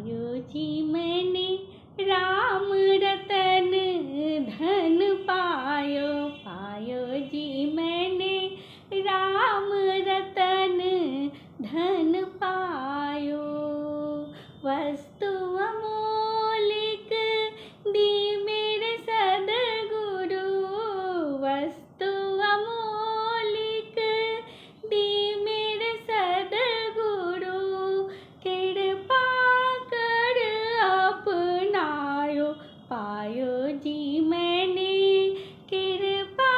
पायो जी मैंने राम रतन धन पायो, पायो जी मैंने राम रतन धन पायो। वस्तु अमोलिक दी मेरे सदगुरु, वस्तु अमोलिक दी मेरे सदगुरु, कृपा कर अपनायो, पायो जी मैंने कृपा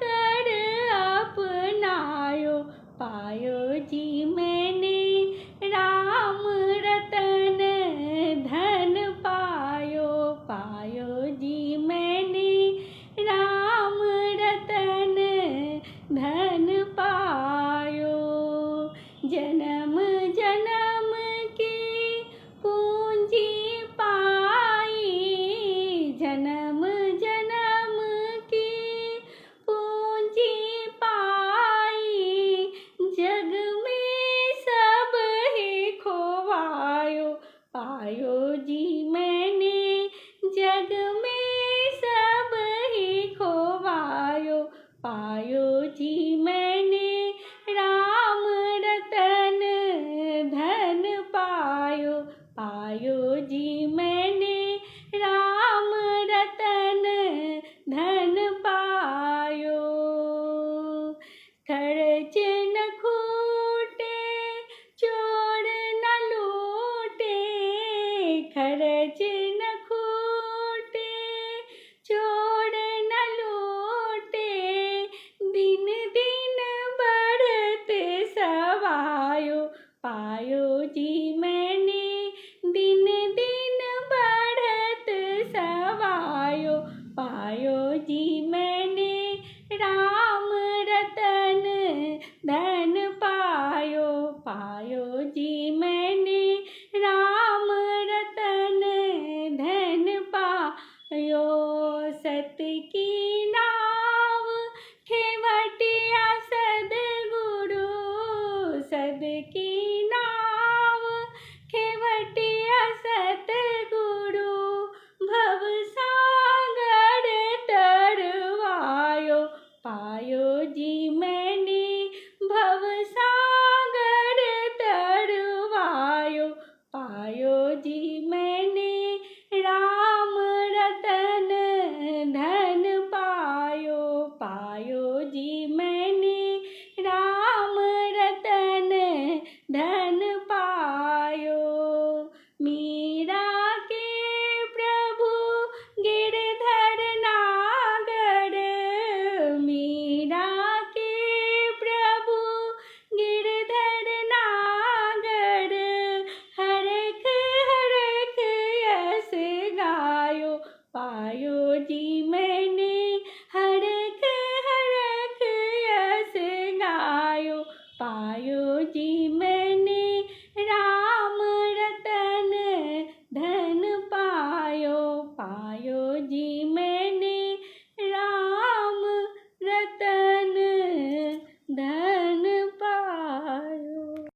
कर अपनायो, पायो जी मैंने राम रतन धन पायो, पायो जी मैंने राम रतन धन पायो। जन्म जन्म की पूंजी पाई, जन्म जन्म की पूंजी पाई, जग में सब ही खोवायो, पायो जी मैंने जग में सब ही खोवायो, पायो जी मैंने राम रतन धन पायो, पायो जी मैंने राम रतन धन पायो। खर्च न खूटे चोर न लूटे, खर्च न खूटे चोर न लूटे, दिन दिन बढ़ते सवायो, पायो जी मैंने दिन दिन बढ़त सवायो, पायो जी मैंने राम रतन धन पायो, पायो जी मैंने राम रतन धन पायो। सत की नाव खेवटिया सदगुरु, सद की नाव खेवटिया सतगुरु, भव सागर तरवायो, पायो जी मैंने भव सागर तरवायो, पायो जी मैंने राम रतन धन पायो, पायो जी मैंने राम रतन धन पायो। मी